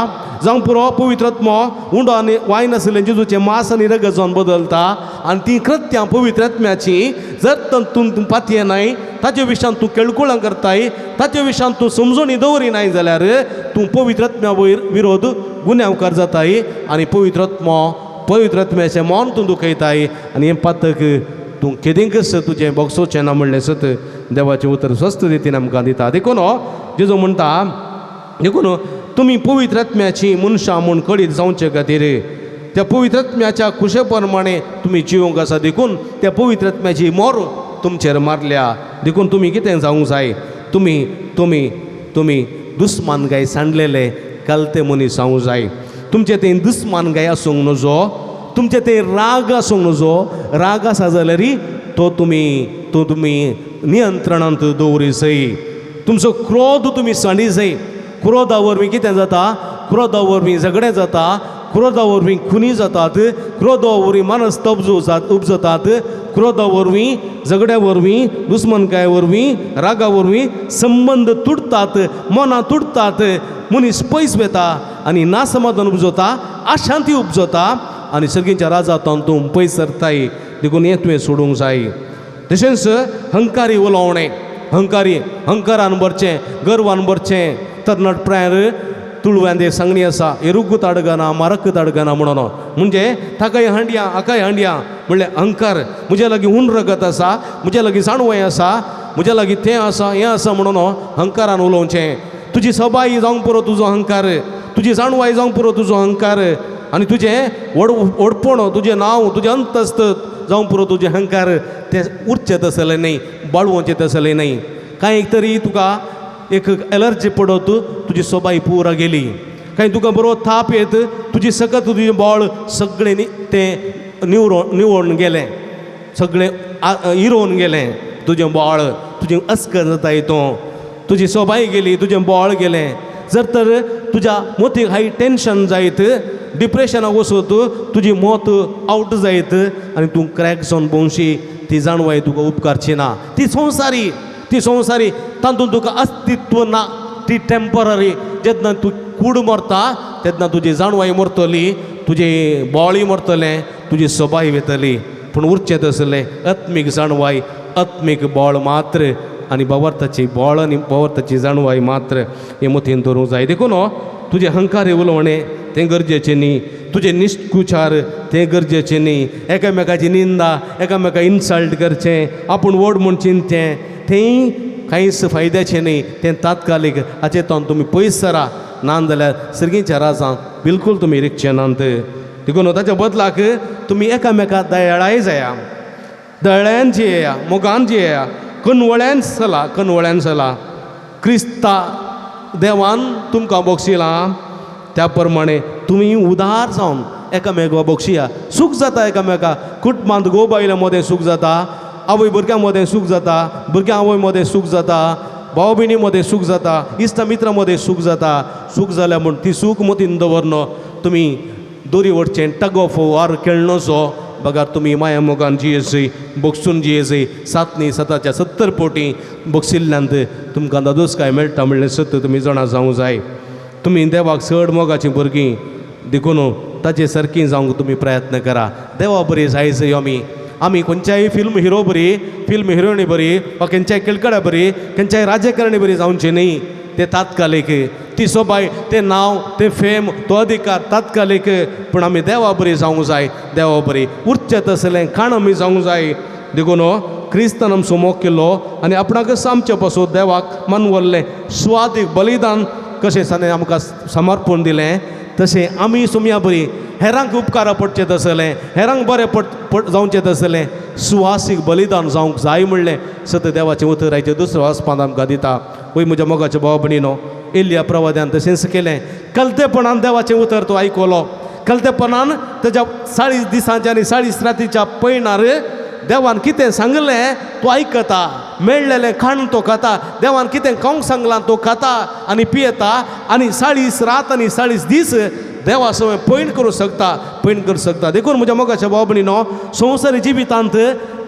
जावंक पुरो पवित्र आत्मो उंडो आनी वायन आशिल्लें जेजूचें मास आनी रगत जावन बदलता आनी तीं कृत्यां पवित्र आत्म्याचीं जर तूं तूं पातयेनाय, ताचे विशयान तूं केळकुळां करताय, ताचे विशयान तूं समजणी दवरिनाय जाल्यार तूं पवित्र आत्म्या वयर विरोध गुन्यांवकार जाताय आनी पवित्र आत्मो पवित्र आत्म्याचें मन तूं दुखयताय आनी हें पातक तूं केदींकच तुजें भोगसोचें ना म्हणलें सत देवाचें उतर स्वस्थ रितीन आमकां दिता. देखून जेजू म्हणटा, देखून तुमी पवित्र आत्म्याची मनशां म्हूण कळीत जावचे खातीर त्या पवित्र आत्म्याच्या खुशे प्रमाणे तुमी जिवंक आसा. देखून त्या पवित्र आत्म्याची मोर तुमचेर मारल्या. देखून तुमी कितें जावंक जाय, तुमी तुमी तुमी दुस्मान गाय सांडलेले कलते मनीस जावंक जाय. तुमचें तें दुस्मान गाय आसूंक नजो, तुमचें तें राग आसूंक नजो. राग आसा जाल्यार तो तुमी नियंत्रणांत दवरी जाय. तुमचो क्रोध तुमी सांडी जाय. क्रोधा वरवीं कितें जाता, क्रोधा वरवीं झगडें जाता, क्रोधा वरवीं खुनी जातात, क्रोधा वरवीं मनस्तब्ध उपजतात, क्रोधा वरवीं, झगड्या वरवीं, दुस्मनकाये वरवीं, रागा वरवीं संबंद तुटतात, मनां तुटतात, मनीस पयस वेता आनी नासमाधान उपजता, अशांती उपजता आनी सर्गीच्या राजांत तूं पयस सरताय. देखून हें तुवें सोडूंक जाय. तशेंच हंकारी उलोवणें, हंकारी हंकारान भरचें, गर्वान भरचें. तरणाट प्रायर तुळव्यान ते सांगणी आसा, एरुगू ताडगना मारक ताडगना म्हणून, म्हणजे ताकाय हांडया हाकाय हांडया म्हणल्यार अहंकार. म्हज्या लागीं हून रगत आसा, म्हज्या लागीं जाणवय आसा, म्हज्या लागीं तें आसा हें आसा म्हणून अहंकारान उलोवचें. तुजी सबाई जावंक पुरो तुजो अहंकार, तुजी जाणवाय जावंक पुरो तुजो अहंकार, आनी तुजें व्हडपण, तुजें नांव, तुजें अंतस्त जावंक पुरो तुजें अहंकार. तें उरचें तसलें न्हय, बाळवचें तसलें न्हय. कांय एक तरी तुका एक एलर्जी पडत तुजी सोबाई पुरा गेली, कांय तुका बरो थाप येत तुजी सकत तुजें बळ सगळें तें निवळून गेलें, सगळें इरोवन गेलें तुजें बळ, तुजें अस्कर जाताय तूं, तुजी सोबाई गेली, तुजें बळ गेलें. जर तर तुज्या मोतीक हाय टेंशन जायत, डिप्रेशनाक वचत, तुजी मत आवट जायत आनी तूं क्रॅक जावन भोंवशी, ती जाणवाय तुका उपकारची ना. ती संवसारी, ती संवसारी, तातूंत तुका अस्तित्व ना, ती टेंपररी. जेन्ना तूं कूड मरता तेन्ना तुजी जाणवाय मरतली, तुजी बळी मरतलें, तुजी सोबाय वयतली, पूण उरचें तसलें आत्मीक जाणवाय, आत्मीक बळ मात्र आनी भावार्थाची बोळ आनी भावार्थाची जाणवाय मात्र हें मतीन दवरूंक जाय. देखून तुजें अहंकारी उलोवणें तें गरजेचें न्ही, तुजें निश्कुचार तें गरजेचें न्ही, एकामेकाची निंदा, एकामेका इन्सल्ट करचें, आपूण व्हड म्हूण चिंतचें तेंय कांयच फायद्याचें न्ही, तें तात्कालीक. हाचे तोंड तुमी पयस सरा, ना जाल्यार सर्गीच्या राजांत बिलकूल तुमी रिगचे नात. देखून ताच्या बदलाक तुमी एकामेका दयाळाय जाया, दयाळ्यान जियेया, मोगान जियेया, कनवळ्यान चला, कनवळ्यान चला. क्रिस्ता देवान तुमकां बक्षिलां त्या प्रमाणे तुमी उदार जावन एकामेका बक्षिया. सूख जाता एकामेका, कुटुंबांत घोव बायलां मदें सूख जाता, आवय भुरग्यां मदें सूख जाता, भुरग्यां आवय मदें सूख जाता, भाव भयणी मदें सूख जाता, इश्टा मित्रां मदें सूख जाता. सूख जाल्या म्हूण ती सूख मतीन दवरन तुमी दोरी ओडचें टग ऑफ वॉर खेळणोचो बगर तुमी माया मोगान जियेसय, बक्षून जियेसय. सात न्ही साताच्या 70 पोटी बक्षिल्ल्यांत तुमकां दादोसकाय मेळटा म्हणलें सत तुमी जाणा जावंक जाय. तुमी देवाक चड मोगाचीं भुरगीं, देखून ताचे सारकीं जावंक तुमी प्रयत्न करा. देवा बरी जायजय आमी, आमी खंयच्याय फिल्म हिरो बरी, फिल्म हिरोइनी बरी, वा खंयच्याय खेळगड्या बरी, खंयच्याय राजकारणी बरी जावचें न्ही. तें तात्कालीक, ती सोबाय, तें नांव, तें फेम, तो अधिकार तात्कालीक. पूण आमी देवा बरी जावंक जाय, देवा बरी उरचें तसलें खाण आमी जावंक जाय. देखून क्रिस्तान आमचो मोग केलो आनी आपणाकच आमचे पासून देवाक मनवल्लें स्वादीक बलिदान कशें ताणें आमकां समर्पण दिलें, तशें आमी सुमया बरी हेरांक उपकारा पडचें तसलें, हेरांक बरें पड जावचें तसलें सुवासीक बलिदान जावंक जाय म्हणलें सत देवाचें उतर आयचें दुसरो वाचपांत आमकां दिता. वय म्हज्या मोगाच्या भाव भयणीनो, एलिया प्रवाद्यान तशेंच केलें. कलतेपणान देवाचें उतर तो आयकलो, कलतेपणान ताच्या 40 दिसांच्या आनी 40 रातीच्या पयणार देवान कितें सांगलें तो आयकता, मेळ्ळेलें खाण तो खाता, देवान कितें खावंक सांगलां तो खाता आनी पियेता आनी 40 रात आनी 40 दीस देवा सवय पयण करूं शकता, पयण करूं शकता. देखून म्हज्या मोगाच्या भाव भयणीनो, संवसारी जिवितांत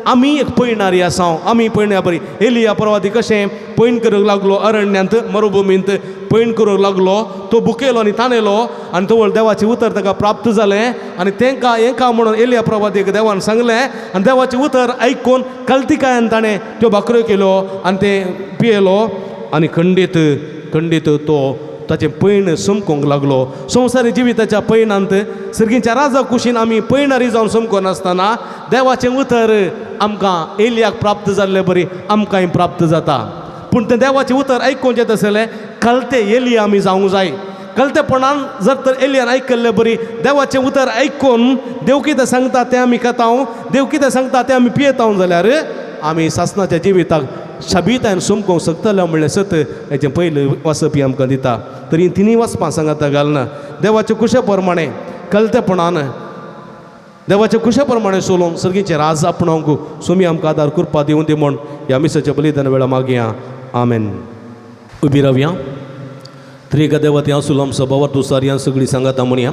आमी एक पयणारी आसा, आमी पयण्या बरी. एलिया प्रवादी कशें पयण करूंक लागलो अरण्यांत, मरुभुमींत पयण करूंक लागलो, तो बुकेलो आनी ताणेलो आनी तवळ देवाचें उतर ताका प्राप्त जालें आनी तेंकां हेंकां म्हणून एलिया प्रवादीक देवान सांगलें आनी देवाचें उतर आयकून कल्तिकायन ताणें त्यो भाकऱ्यो केल्यो आनी तें पियेलो आनी खंडीत खंडीत तो ताचें पयण समकोंक लागलो. संवसारी जिविताच्या पयणांत सर्गीच्या राजा कुशीन आमी पयणारी जावन समको नासतना देवाचें उतर आमकां एलियाक प्राप्त जाल्ले बरी आमकांय प्राप्त जाता. पूण तें देवाचें उतर आयकूंक येता आसलें कलते एलिया आमी जावंक जाय. कलतेपणान जर तर एलियान आयकल्ले बरी देवाचें उतर आयकून देव कितें सांगता तें आमी खाताव, देव कितें सांगता तें आमी पियेताव जाल्यार आमी सासणाच्या जिविताक शाबीतायन समकोंक शकतले म्हणलें सत हेचें पयलें वाचपी आमकां दिता. तरी तिनूय वाचपां सांगाता घालना. देवाचे कुशे प्रमाणे कलतेपणान देवाचे कुशे प्रमाणे चलोवन सर्गीचें राज आपणावंक सुमी आमकां आदार करपा दिवं दी म्हूण ह्या मिसाच्या बलिदान वेळा मागया. आमेन. उबी रावया. त्रिएका देवा आसूल आमचो बाबा तुसार सगळीं सांगाता म्हणया.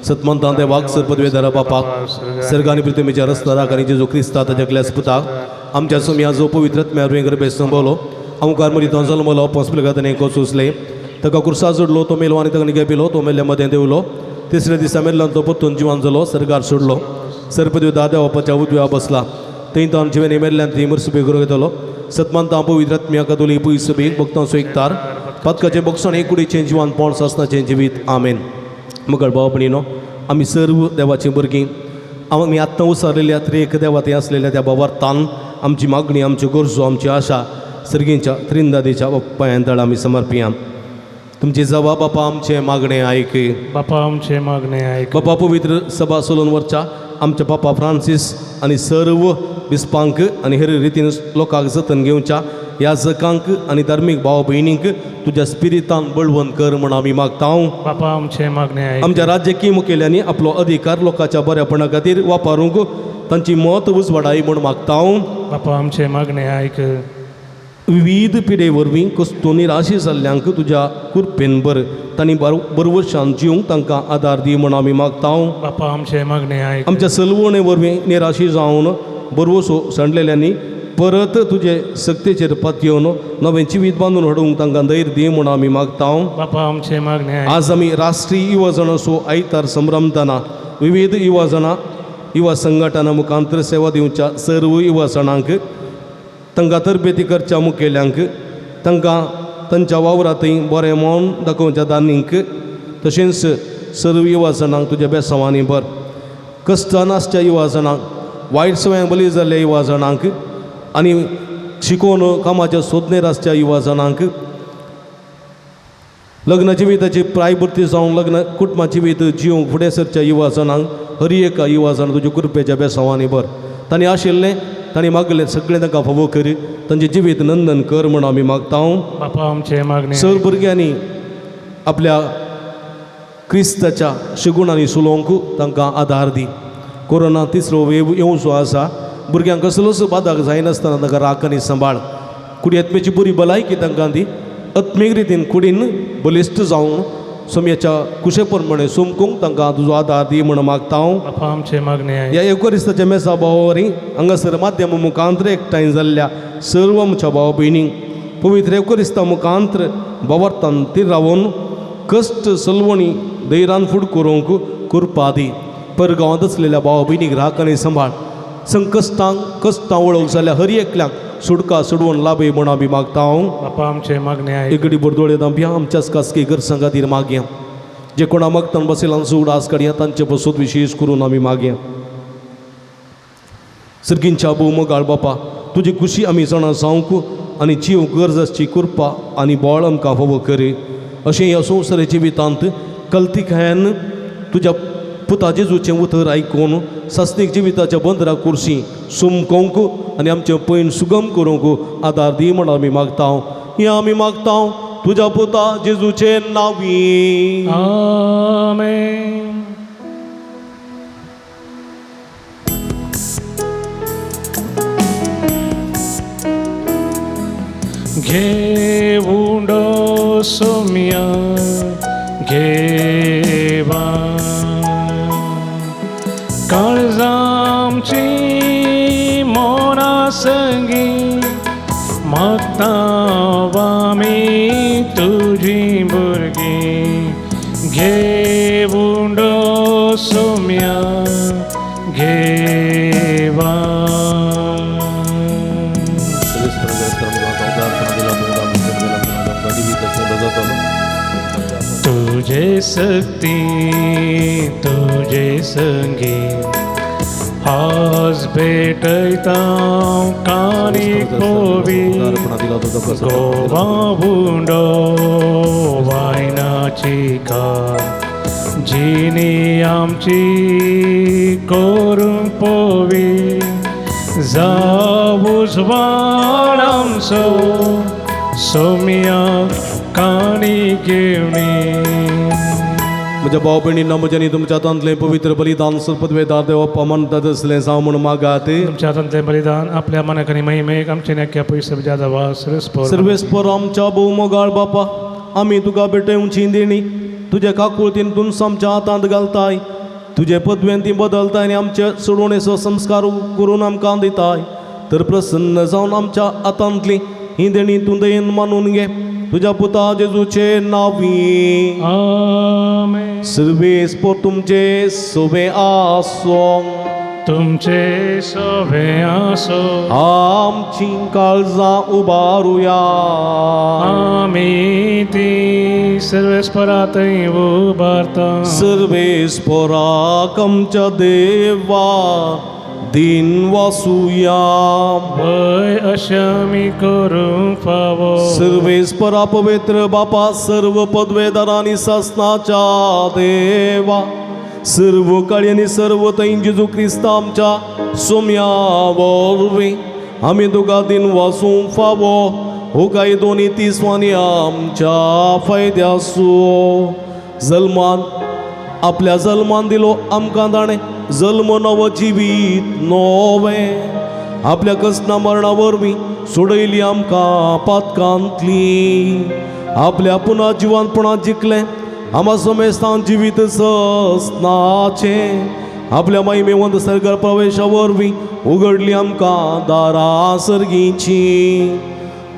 सतमंतां देवाक सरपदवेदारा बापाक सर्ग आनी पृथ्वीच्या रस्ताराक आनी जेजू क्रिस्ता ताच्या क्लास पुताक आमच्या सोमया जो पवित्र आत्म्या गर्भे संबवलो अंकार मदीं तो जल्मलो पोसपिलगातांनी कोसुसले ताका कुर्सा जोडलो तो मेलो आनी ताका निगे पिलो तो मेल्ल्या मदें देवलो तिसऱ्या दिसा मेल्ल्यान तो परतून जिवान जालो सर्गार सोडलो सरपदी दादा बापाच्या उजव्या बसला थंय तो जिवेनी मेल्ल्यान ती मरसुबी करूंक येतलो. सतमंतां पवित्र आत्म्या कदोली पयसुबीक भक्तांचो एकतार पातकाचें बक्षण एक कुडीचें जिवान पोण सासनाचें जिवीत. आमेन. मगळ भाव भयणीनो, आमी सर्व देवाचीं भुरगीं. आमी आत्तां उसारलेल्या त्रिएक देवा थंय आसलेल्या त्या बाबार्थान आमची मागणी, आमच्यो गरजो, आमची आशा सर्गींच्या त्रिंदादीच्या पांयां तळ आमी समर्पिया. तुमची जबाब बापा आमचें मागणें आयक. बापा आमचें मागणें आयक. बापा पवित्र सभा चलोवन व्हरच्या आमच्या पापा फ्रांसीस आनी सर्व बिस्पांक आनी हेर रितीन लोकांक जतन घेवच्या याजकांक आनी धार्मीक भाव भयणींक तुज्या स्पिरितान बळवंत कर म्हूण आमी मागता. बापा आमचें मागणें आयक. आमच्या राजकीय मुखेल्यांनी आपलो अधिकार लोकांच्या बऱ्यापणा खातीर वापरूंक तांची मत उजवाडाय म्हूण मागता. बापा आमचें मागणें आयक. विविध पिडे वरवीं कस्तू निराशी जाल्ल्यांक तुज्या कृपेन बर तांणी बरवशान जिवंक तांकां आदार दी म्हूण आमी मागता. बापा आमचें मागणें आयक. आमच्या सलवणे वरवीं निराशी जावन बरवसो सांडलेल्यांनी परत तुजे सक्तेचेर पातयेवन नवें जिवीत बांदून हाडूंक तांकां धैर्य दी म्हूण आमी मागता. बापा आमचें मागणें आयक. आज आमी राष्ट्रीय युवा जणांचो आयतार संभ्रमतना विविध युवा जाणां युवा संघटना मुखांतर सेवा दिवच्या सर्व युवा जाणांक तांकां तरबेती करच्या मुखेल्यांक, तांकां तांच्या वावरांतय बरें मन दाखोवच्या दानींक, तशेंच सर्व युवाजणांक तुज्या बेसांवांनी भर. कश्टान आसच्या युवाजणांक, वायट सवयांक बली जाल्ल्या युवाजणांक आनी शिकोवन कामाच्या सोदनेर आसच्या युवाजणांक, लग्न जिविताची प्रायभरती जावन लग्न कुटुंबा जिवीत जिवंक फुडें सरच्या युवाजणांक, हर एका युवाजण तुज्या कृपेच्या बेसांवांनी भर. तांणी आशिल्लें, तांणी मागलें सगळें तांकां फावो कर, तांचें जिवीत नंदन कर म्हूण आमी मागता. बापा आमचें मागणें सर भुरग्यांनी आपल्या क्रिस्ताच्या शिगुणांनी सुलोवंक तांकां आदार दी. कोरोना तिसरो वेव येवचो आसा, भुरग्यांक कसलोच बादाक जायनासतना तांकां राख आनी सांबाळ. कुडी आत्म्याची बरी भलायकी तांकां दी. आत्मीक रितीन कुडीन बलिश्ट जावन सोमयाच्या कुशे प्रमाणे सोमकूंक तांकां तुजो आदार दी म्हूण मागता हांव. बापा आमचें मागणें ह्या एवकोरिस्ताच्या मेसा भावावरी हांगासर माध्यम मुखांत्र एकठांय जाल्ल्या सर्व आमच्या भाव भयणींक पवित्र एवकोरिस्ता मुखांत्र भावार्थान ती रावन कश्ट सलवणी धैर्यान फूड करूंक कृपा दी. परगांवांत आसलेल्या भाव भयणीक राख आनी सांबाळ. संकश्टांक कश्टां वळख जाल्यार हर एकल्याक सुटका सोडवून लाभय म्हूण आमी मागता हांव. बापा आमचें मागणें एकडे बोरदोळे दांपया आमच्याच खासगी गरजां खातीर मागया. जे कोणा मागतान बसिलांचो उडास काडया तांचे पसत विशेश करून आमी मागया. सर्गींच्या भोव मोगाळ बापा, तुजी खुशी आमी जाणा जावंक आनी जीव गरज आसची कृपा आनी बळ आमकां फावो कर. अशें ह्या संवसार जिवितांत कल्तिकायान तुज्या पुता जेजूचें उतर आयकून सासणीक जिविताच्या बंदरा कुर्सी सुमकोंक आनी आमचें पयण सुगम करूंक आदार दी म्हण आमी मागता. हें आमी मागता तुज्या पुता जेजूचे नांवी. आमेन. घेऊंडो सोम्या घेवा काळजामची मोना संगी मागता आमी तुजी भुरगीं. घेऊंडो सोम्या घेवा. तुझे सक्ती तुझे संगी आज भेटयता कानी कोवी गोवा उंडो वायनाची कार जिनी आमची करूंक पोवी जावूच आमचो सोम्या काणी घेवणी. म्हज्या भाव भयणींना म्हज्या आनी तुमच्या हातांतलें पवित्र बलिदान सरपदवेदार देवप्पा मानतात तसलें जावं म्हूण मागात. तुमच्या हातांतलें बलिदान आपल्या मनाक आनी महिमेक आमचे नाक्या पयस जादा वा सर्वेस्पर आमच्या भोव मोगाळ बापा, आमी तुका भेटोवची देणी तुज्या काकुळतीन तुमस आमच्या हातांत घालताय. तुजे पदवेन ती बदलताय आनी आमचे सोडवणेचो संस्कार करून आमकां दिताय. तर प्रसन्न जावन आमच्या हातांतली ही देणी तूं दयेन मानून घे तुज्या पुता जेजूचे नांवी. आमेन. सर्वेस्पर तुमचे सोबे आसो. तुमचे सोबे आसो. आमची काळजां उबारुया. आमी ती सर्वेस्परातय उबारता. सर्वेस्पराक आमच्या देवा दिन वासुया. वय अशें आमी करूंक फावो. सर्वेस्परा पवित्र बापा, सर्व पदवेदारांनी सासनाच्या देवा, सर्व काळी आनी सर्व थंय जेजू क्रिस्ता आमच्या सोम्या वरवीं आमी तुका दिन वासूंक फावो. हो कायदो आनी तिसवानी आमच्या फायद्यासो जल्मान आपल्या जल्मान दिलो आमकां ताणें जल्म नवो जिवीत नवें आपल्या कसना मरणा वरवीं सोडयली आमकां पातकांतली. आपल्या पुना जिवानपणां जिखलें आमा समेस्तान जिवीत ससनाचें आपल्या महिमेवंत सर्गार प्रवेशा वरवीं उगडली आमकां दारां सर्गीची.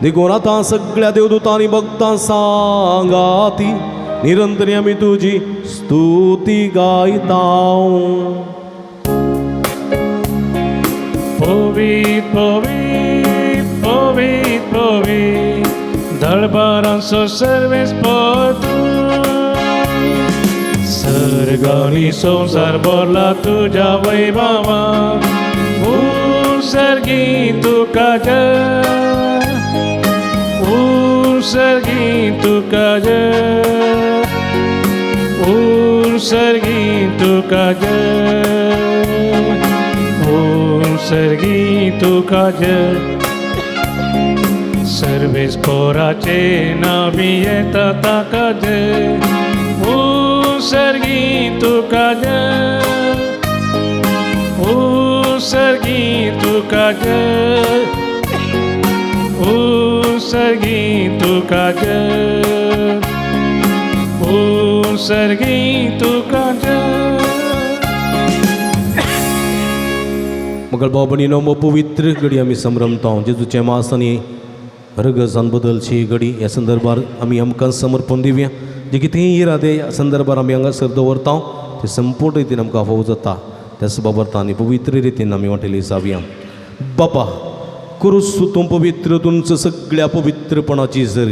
देखून आतां सगळ्या देवदूतांनी भक्तां सांगाती निरंतर आमी तुजी स्तुती गायता. पवित्र पवित्र वैभवी दळबारांचो सर्वेस तूं. सर्गानी संवसार भरला तुज्या वैभवा, सर्गी तुका जय, सर्गी तुका जय, सर्गी तुका जय, सर्गी तुका जय. सर्वेस पोराचे नावी येता ताका जय, सर्गी तुका जय, सर्गी तुका जय, सर्गी तुका जय, सर्गी तुका जय. मगळ भाव भयणीनो, मो पवित्र घडी आमी संभ्रमता जेजूचें मास आनी रगजान बदलची घडी. ह्या संदर्भार आमी आमकां समर्पण दिवया. जे कितेंय इरादे ह्या संदर्भार आमी हांगासर दवरता ते संपूर्ण रितीन आमकां फावो जाता. त्याच बाबरता आनी पवित्र रितीन आमी वांटेली जावया. बापा क्रूस तूं पवित्र, तुमचं सगळ्या पवित्रपणाची जर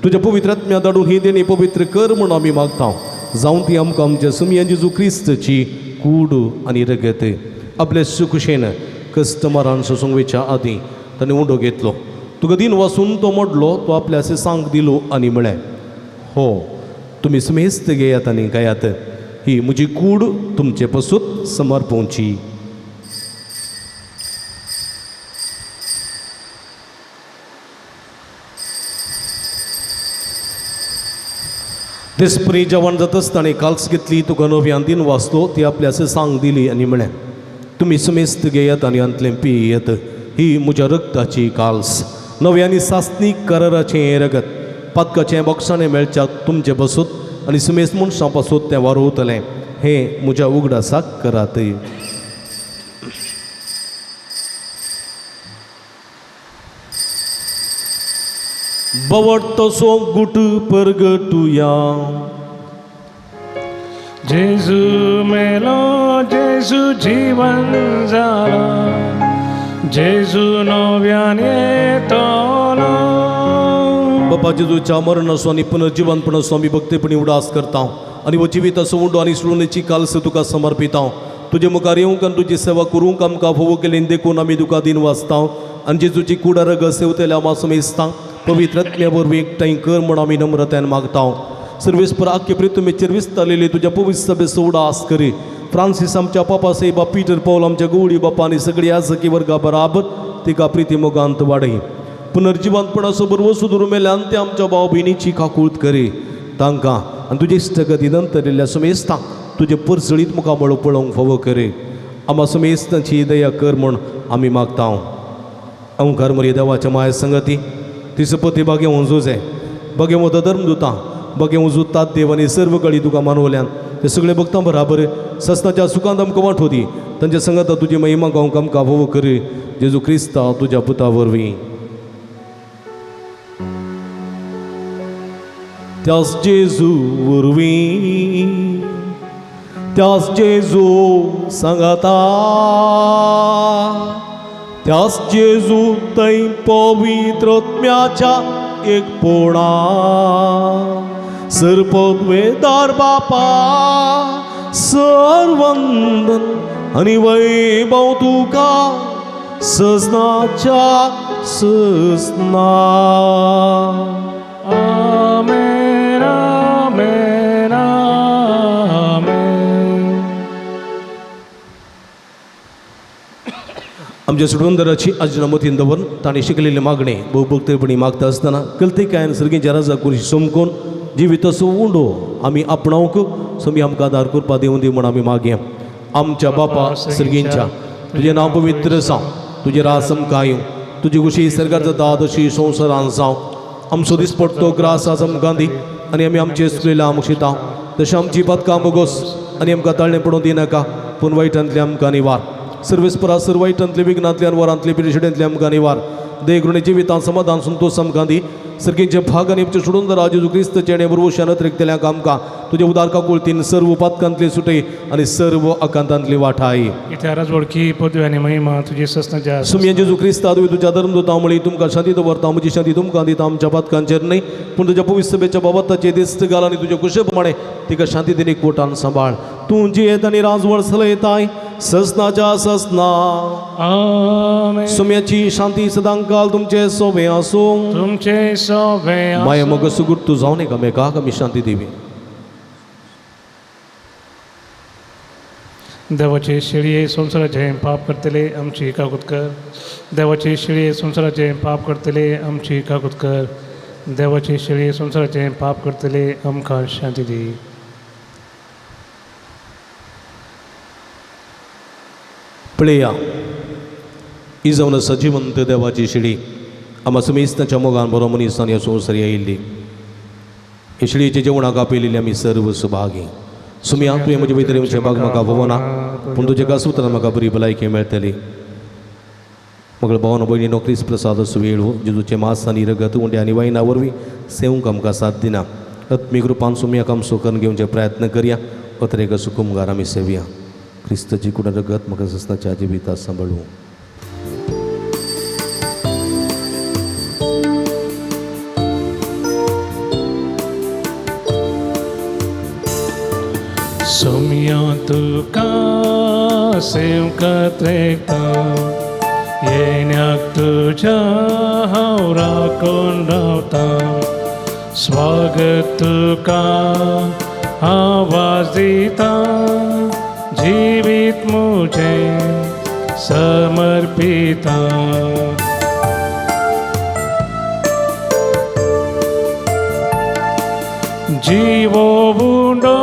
तुज्या पवित्र आत्म्या धाडून ही देणी पवित्र कर म्हूण आमी मागता. जावं ती आमकां आमच्या सुमया जेजू क्रिस्तची कूड आनी रगत. आपले सुखुशेन कस्टमरान सोसूंक वयच्या आदीं ताणें उंडो घेतलो. तुका दिन वासून तो मोडलो, तो आपल्या सांग दिलो आनी म्हळें, हो तुमी समेस्त घेयात आनी गायात, ही म्हजी कूड तुमचे पसून समर्पोवची. तेसपरी जेवण जातच ताणें काल्स घेतली, तुका नव्यान दिन वाचलो, ती आपल्या सांग दिली आनी म्हळें, तुमी समेस्त घेयात आनी हांतलें पियेत, ही म्हज्या रगताची काल्स, नव्या आनी सासणीक कराराचें हें रगत, पातकाचें बक्षाणें मेळच्याक तुमचे पासून आनी समेस्त मनशां पासून तें वारोवतलें, हें म्हज्या उगडासाक करात. बवट तसो गुट परगटुया. जेजू मेलो, जेजू जीवन जाला, जेजू नव्यान येतलो. बाबा जेजूच्या मरणाचो आनी पुनर्जिवनपणाचो आमी भक्तेपणी उडास करता आनी हो जिविताचो उंडो आनी सुळूनेची काल्स तुका समर्पिता. तुजे मुखार येवंक आनी तुजी सेवा करूंक आमकां फोवो केली देखून आमी तुका दिन वाचता आनी जेजूची कुडा रगत सेवतल्या आमा समेस्ता पवित्र आत्म्या वरवीं एकठांय कर म्हूण आमी नम्रतायेन मागता. सर्वेस्पर आख्खे पृथ्वीचेर विस्तारलेली तुज्या पवित्र सभेचो उडास करी. फ्रांसीस आमच्या पापा साहेबा, पीटर पावल आमच्या गवळी बापा आनी सगळी आजकी वर्गा बराबर तिका प्रिती मोगांत वाडय. पुनर्जिवंतपणाचो बरवसू धरून मेल्यान ते आमच्या भाव भयणीची काकूळत करी. तांकां आनी तुजे इश्टगती नंतर येयल्ल्या समेस्तांक तुजें परजळीत मुखामळ पळोवंक फावो करी. आमा समेस्तांची दया कर म्हूण आमी मागता. अंकार मरी देवाच्या माया संगती तिसपती बागे उंजुजे बागे वता धर्मदुतां बागे उजू तात देव आनी सर्व कळी तुका मानवल्यान ते सगळे भक्तां बराबर सस्नाच्या सुखांत आमकां वांटो दी. तांच्या संगता तुजी महिमा गावंक आमकां फावो करी. जेजू क्रिस्ता तुज्या पुता वरवीं. त्याच जेजू वरवीं, त्याच जेजू सांगाता, त्याच जेजू थंय पवित्र आत्म्याच्या एकपणा सर्पद्वेदार बापा सर्वंदन आनी वैभव तुका सजनाच्या सजना. आमेन, आमेन, आमेन. आमच्या सुडवंदराची आजना मतीन दवरून ताणें शिकलेली मागणें भोवभक्तपणी मागता आसतना कलते कायन सर्गींच्या राजा कुशी समकोन जिविताचो उंडो आमी आपणावंक समी आमकां आदार करपा दिवं दी म्हूण आमी मागया. आमच्या बापा सर्गींच्या, तुजें नांव पवित्र जावं, तुजें राज आमकां येवं, तुजी खुशी सरकार जाता तशी संवसारान जावं. आमचो दिसपडतो ग्रास आज आमकां दी आनी आमी आमचे चुकलेल्या आमशिता तशें आमची पदकां बोगोस आनी आमकां ताळणें पडून दिनाका, पूण वायटांतले आमकां निवार. सर्वेस्परा सर वायटांतले विघ्नांतले आनी वरांतले पिरिशेंतले आमकां निवार. देगृणी जिवितांत समाधान संतोष आमकां दी. सर्गींचे भाग आनी आमचे सोडून राज जेजू क्रिस्त चेणे बरोबर अतिरिक्तल्यांक आमकां तुज्या उदार काकुळतीन सर्व पातकांतली सुटय आनी सर्व आकांतांतली वाठाय. इतिहास वळखी पदवी आनी महिमा तुजी ससनाच्या. सुमया जेजू क्रिस्ता, तुवें तुज्या धर्मदूता म्हळी, तुमकां शांती दवरता, म्हजी शांती तुमकां दिता. आमच्या पातकांचेर न्हय पूण तुज्या पवित्र सभेच्या बाबताचे दिस्त घाल आनी तुज्या कुशे प्रमाणे तिका शांती दिनी कोटान सांबाळ. तूं जियेत आनी राजवड चलयताय ससनाच्या ससना. आमेन. सुम्याची शांती सदांकाल तुमचे सोबे आसूं. तुमचे सोबे. माया मग सुगूर तूं जावन एकामेकाक आमी शांती दिवी. देवाचे शेळये संवसाराचें पाप करतले आमची काकूत कर. देवाचे शेळये संवसाराचें पाप करतले आमची काकूत कर. देवाचे शेळये संवसाराचें पाप करतले आमकां शांती दी. पळया, ही जावन आसा जिवंत देवाची शिडी. आमा समेस्ताच्या मोगान बरो मनीसान ह्या संवसारी आयिल्ली. हे शिडयेच्या जेवणाक आपयलेली आमी सर्व सुभागी. सुमया, तुवें म्हजे भितर येवचें भाग म्हाका भोवना, पूण तुज्या कासूत्रान म्हाका बरी भलायकी मेळटली. मगळ भावन भयणी, नोकरीस प्रसाद असो वेळ जेजूचें मास आनी रगत उंडे आनी वायना वरवीं सेवंक आमकां साथ दिना. आत्मीक रुपान सुमयाक आमचो करून घेवचे प्रयत्न करया. अत्रेक सुकुमगार आमी सेवया. क्रिस्तची कुड रगत म्हाका ससनाच्या जिविता सांबाळूं. सोम्या तुका सेवकत रेता येण्याक तुज्या हांव राखून रावता. स्वागत तुका आवाज दिता, जिवीत म्हजें समर्पिता. जीवो उंडो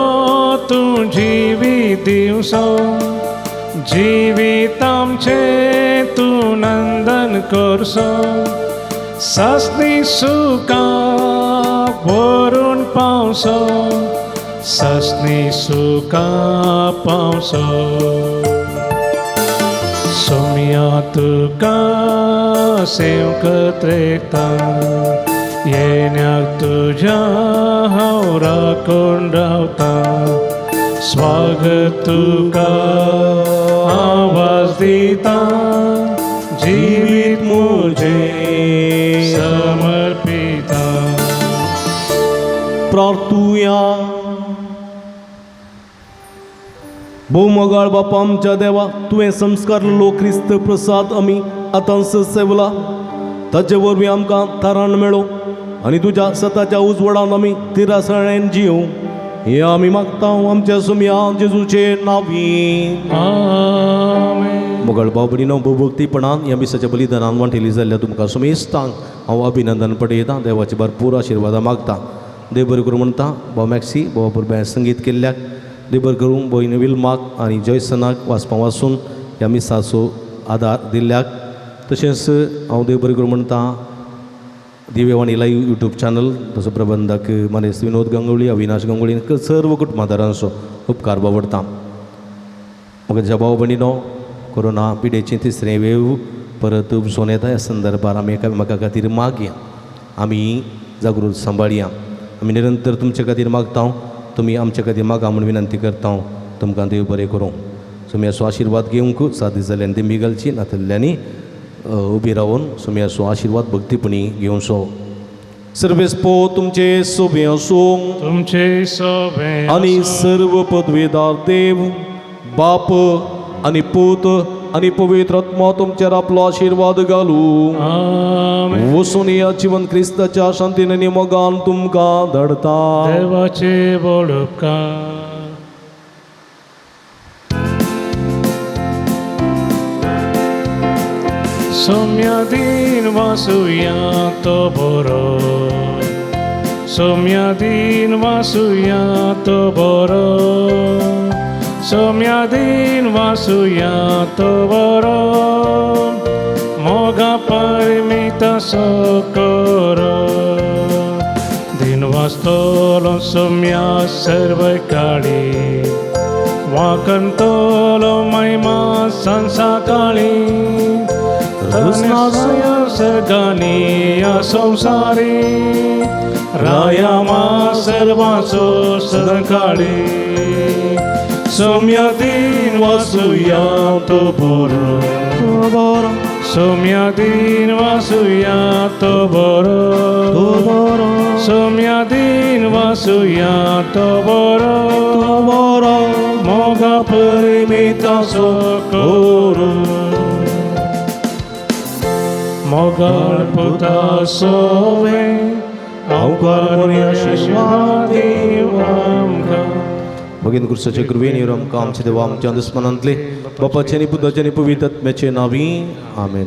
तूं जिवीत दिवसो, जिवीत आमचें तूं नंदन करसो. सासणी सुखां व्हरून पावसो, सासणी सुखां पावसो. सोम्या तुका सेवकत रेता येण्याक तुज्या हांव राखून रावता. स्वागत तुका आवाज दिता, जिवीत म्हजें समर्पिता. प्रार्थुया. भोवमोगाळ बापा आमच्या देवा, तुवें संस्कारलो क्रिस्त प्रसाद आमी आतां सेवला. ताचे वरवीं आमकां थारान मेळो आनी तुज्या सताच्या उजवाडान आमी तिरासळेन जिव हे आमी मागता आमच्या सुमया जेजूचे नांवी. आमेन. मोगाळ भाव भयणीनो, भोवभक्तीपणान ह्या मिसाच्या बलिदानान वांटेली जाल्ल्या तुमकां सुमेस्तांक हांव अभिनंदन पडयतां. देवाची भरपूर आशिर्वादां मागता. देव बरें करूं म्हणटा भाव मॅक्सी भाव भुरग्यां संगीत केल्ल्याक. देव बरें करूं भयण विल्माक आनी जॉयसनाक वाचपा वाचून ह्या मिसाचो आदार दिल्ल्याक. तशेंच हांव देव बरें करूं म्हणटा दिव्यवाणी लायव्ह यूट्यूब चॅनल तसो प्रबंधक मानेस्त विनोद गंगोळी, अविनाश गंगोळी सर्व कुटुंबादारांचो उपकार बावडटा. म्हाका ज्या भाव भयणीनो, कोरोना पिडेची तिसरें वेव परत उपसून येता ह्या संदर्भार आमी एकामेका खातीर मागया. आमी जागृत सांबाळया. आमी निरंतर तुमचे खातीर मागता, तुमी आमचे खातीर मागा म्हूण विनंती करता. तुमकां देव बरें करूं. सुमयाचो आशिर्वाद घेवंक सात दीस जाल्ल्यान दिंबी घालची नातल्ल्यांनी उबी रावन सुमयाचो आशिर्वाद भक्तीपणी घेवचो. सर्वेस्पो तुमचे सोबे आसूं. तुमचे सोबे आनी सर्व पदवेदार देव बाप आनी पूत आनी पवित्र आत्मा तुमचेर आपलो आशिर्वाद घालूं. आमेन. वसून ह्या जिवन क्रिस्ताच्या शांतीन आनी मोगान तुमकां धाडता. देवाचे व्हड उपकार. सोम्या दिन वासुया तो बरो, सोम्या दिन वासुया तो बरो, सोम्या दिन वासुया तो बरो, मोगा परमिता सो करो. दिन वास्तोलो सोम्या सर्व काळी, वाकंतोलो महिमा संसाकाळी. सर्गानी या संसारी रायामा सर्वांचो सदांकाळी सोम्यादीन वासुया तो बरो तो बरो सोम्यादीन वासुया तो बरो तो बरो सोम्यादीन वासुया तो बरो तो बरो मोगा परिमिताचो करू मोगाळ पुता सोवे अवकार आशीर्वाद दीव आमकां. भगिनी क्रिस्ताच्या कृपेन आमकां आमच्या देवा आमच्या दुस्मनांतले बापाचे आनी पुताचे आनी पवित्र आत्म्याचे नांवी आमेन.